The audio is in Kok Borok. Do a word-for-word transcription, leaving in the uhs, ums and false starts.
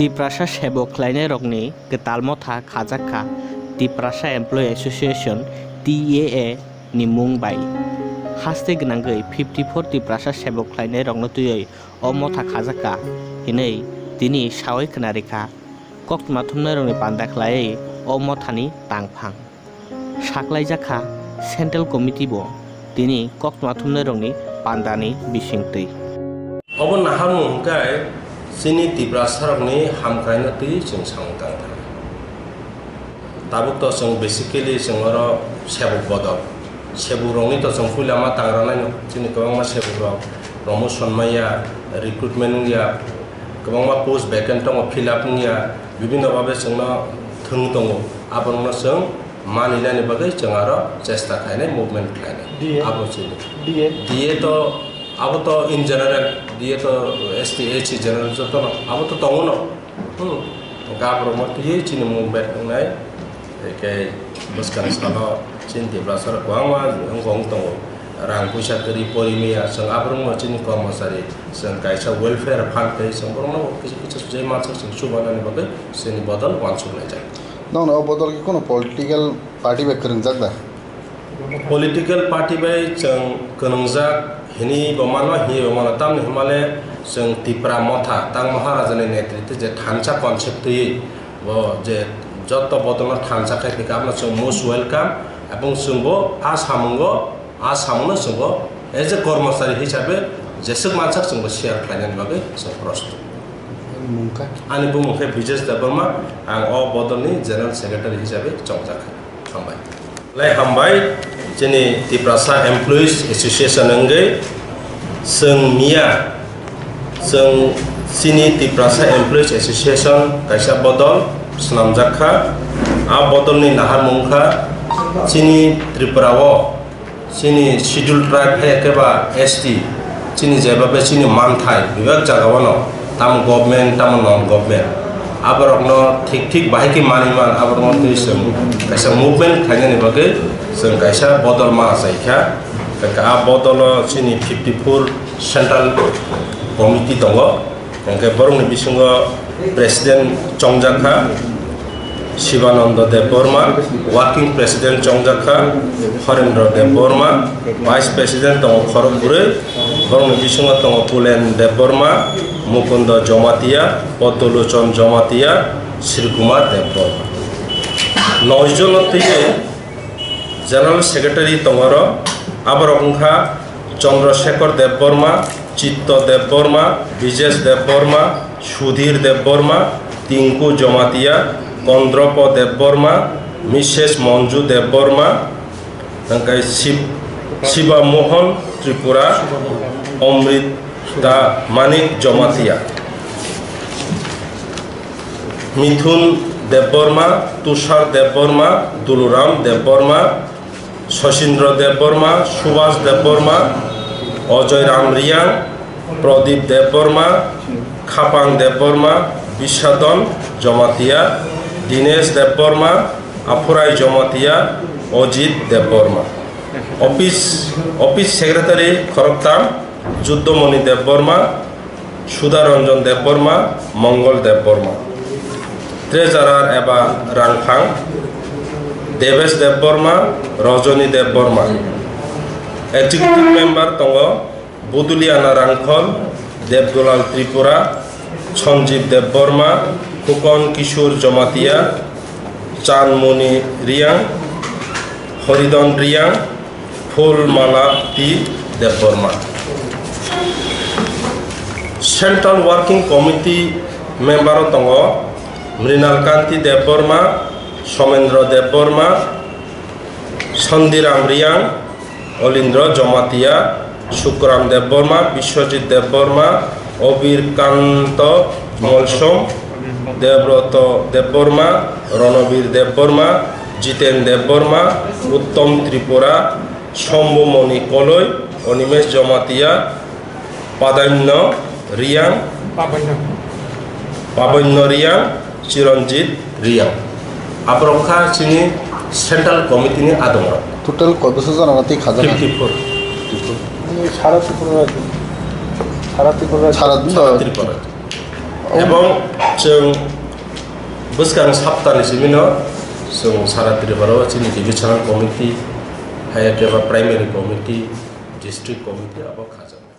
Tiprasa sebok khlainairokni kwtal motha khajak kha Tiprasa Employee Association, T A A, ni mung bai. Haste gwnangwi fifty four Tiprasa sebok khlainairokno twiwi o motha khajak kha hinwi tini sawi khna rikha. Koktwma thumnairokni panda khlaiwi o mothani tangphang. Saklaijak kha Central Committee bo tini koktwma thumnairokni pandani bisingtwi. Obo naharmung hwnkhe chini Tiprasarokni hamkraino twi chwng samung tang thangkha. Tabuk to chwng basically chwng oro sebuk bodol. Sebukrokni to chwng puila ma tang rwnaino, chini kwbangma sebukrok promotion manya, recruitment wngya, kwbangma post vacant tongo, fill up wngya, bibhinno bhabe chwngno thwng tongo. Aborokno chwng manwi nani bagwi chwng aro chesta khlainai, movement khlainai. D A? Abo chini. D A? D A to, abo to in general, D A to S T, S C general jotono, abo to tongono. Hmm. Hwnkhe aborokno twiwi chini movement wngnai. Hwnkhe bwskang salo chini Tiprasarok kwbangma wng tongo. Rang puisa kwrwi porimaya, chwng aborokno chini kormosari, chwng kaisa welfare fund tei chwng borokno kisa kisa sujai mansak chwng chubanani bagwi chini bodol uansuk laijak. Nokno o bodol khe kono political party bai kwrwngjak da? Political party bai chwng kwrwngjak hinwi bo mano, hinwi bo mano. Tamni hwnmale chwng Tipra Motha, tang Maharajani netritwe je thansa concept twiwi bo je joto bodolno thansa khai phika, abono chwng most welcome. Ebong chwngbo a samungo, a samungno chwngbo as a kormosari hisabe jeswk mansak chwngbo share khlainani bagwi chwng prostut. Mungkha? Ani bumung khe Bijesh Debbarma, ang o bodolni General Secretary hisabe chongjak kha. Hambai. Lai hambai, chini Tiprasa Employees Association wngwi chwng miya, chwng chini Tiprasa Employees Association kaisa bodol swnamjak kha. A bodolni naharmung kha chini Tripura o chini Scheduled Tribe hai khe ba S T, chini jeba be chini manthai bebak jaga o no, tamo government, tamo non government, aborokno thik thik bahai khe manwi man, aborokno twi chwng kaisa movement khlainani bagwi chwng kaisa bodol ma achai kha. Hwnkhe a bodolo chini fifty four Central Committee tongo. Hwnkhe borokni bisingo President chongjak kha Shibananda Debbarma, Working President chongjak kha Horendra Debbarma, Vice President tongo khorok bwrwi, borokni bisingo tongo Pulen Debbarma, Mukunda Jamatia, Poddolochon Jamatia, Sri Kumar Debbarma. Noi jono twiwi General Secretary tongoro, aborok wngkha Chandra Shekhar Debbarma, Chitto Debbarma, Brijesh Debbarma, Sudhir Debbarma, Tinku Jamatia, Kondropo Debbarma, Missus Manju Debbarma, hwnkhe Shib-, Shiba Mohan Tripura, Omrita Manik Jamatia. Mithun Debbarma, Tushar Debbarma, Duluram Debbarma, Sosindra Debbarma, Subhas Debbarma, Ajoy Ram Riang, Pradip Debbarma, Khapang Debbarma, Bisadon Jamatia, Dinesh Debbarma, Aphurai Jamatia, Ajit Debbarma. Office, Office Secretary khoroktham, Juddomoni Debbarma, Sudha Ranjan Debbarma, Mongol Debbarma. Treasurer eba rangphang, Debesh Debbarma, Rajani Debbarma. Executive member tongo Buduliana Rangkhol, Debdulal Tripura, Sanjeev Debbarma, Khukon Kishore Jamatia, Chanmoni Riang, Horidon Riang, Phulmalati Debbarma. Central Working Committee member o tongo Mrinal Kanti Debbarma, Somendra Debbarma, Sondiram Riang, Olindra Jamatia, Sukram Debbarma, Biswajit Debbarma, Obir Kanto Molsom, Debroto Debbarma, Ronobir Debbarma, Jiten Debbarma, Uttom Tripura, Sombumoni Koloi, Onimesh Jamatia, Padanyo Riang, Pabanyo. Pabanyo Riang, Chiranjit Riang. Aborok kha chini Central Committee ni adongrok. Total koi bosor jona twi khajak? Fifty four. Sara Tripura rajyo. Sara Tripura rajyo. Sara, sara Tripura rajyo. Oh. Ebong Chwng bwskang saptani simino chwng sara Tripura o chini divisional committee, haiya khe ba primary committee, district committee abo khajak.